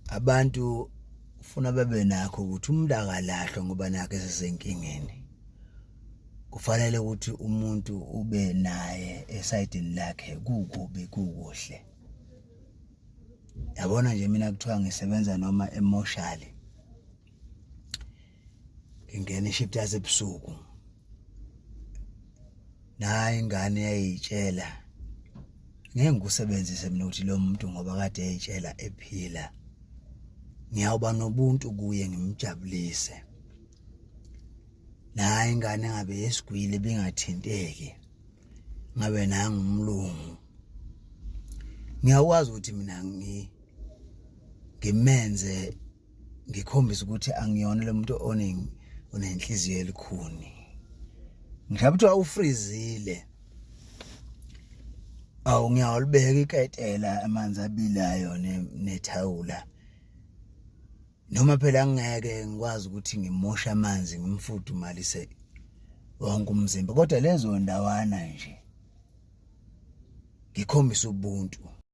Abantu ufuna babe nakho ukuthi umuntu akalahlwa ngoba nakhe esesenkingeni. Kufanele ukuthi umuntu ube naye esayidini lakhe kukubi kukuhle. Yabona nje mina kuthiwa ngisebenza noma emoshali, ngingena ishift yasebusuku, nayi ingane yayitshela, ngeke ngikusebenzise mina ukuthi lo muntu ngoba kade eyitshela ephila, ngiyawuba nobuntu kuye ngimjabulise. Nayi ingane ngabe yesigwili bingathinteki, ngabe nangu umlungu, ngiyakwazi ukuthi mina ngimenze ngikhombise ukuthi angiyona lo muntu onenhliziyo elikhuni. Ngisho kuthiwa ufrizile, awu, ngiyawulibeka iketela amanzi abilayo nethawula, noma phela ngeke ngikwazi ukuthi ngimoshe amanzi ngimfudumalise wonke umzimba, kodwa lezo ndawana nje ngikhombise ubuntu.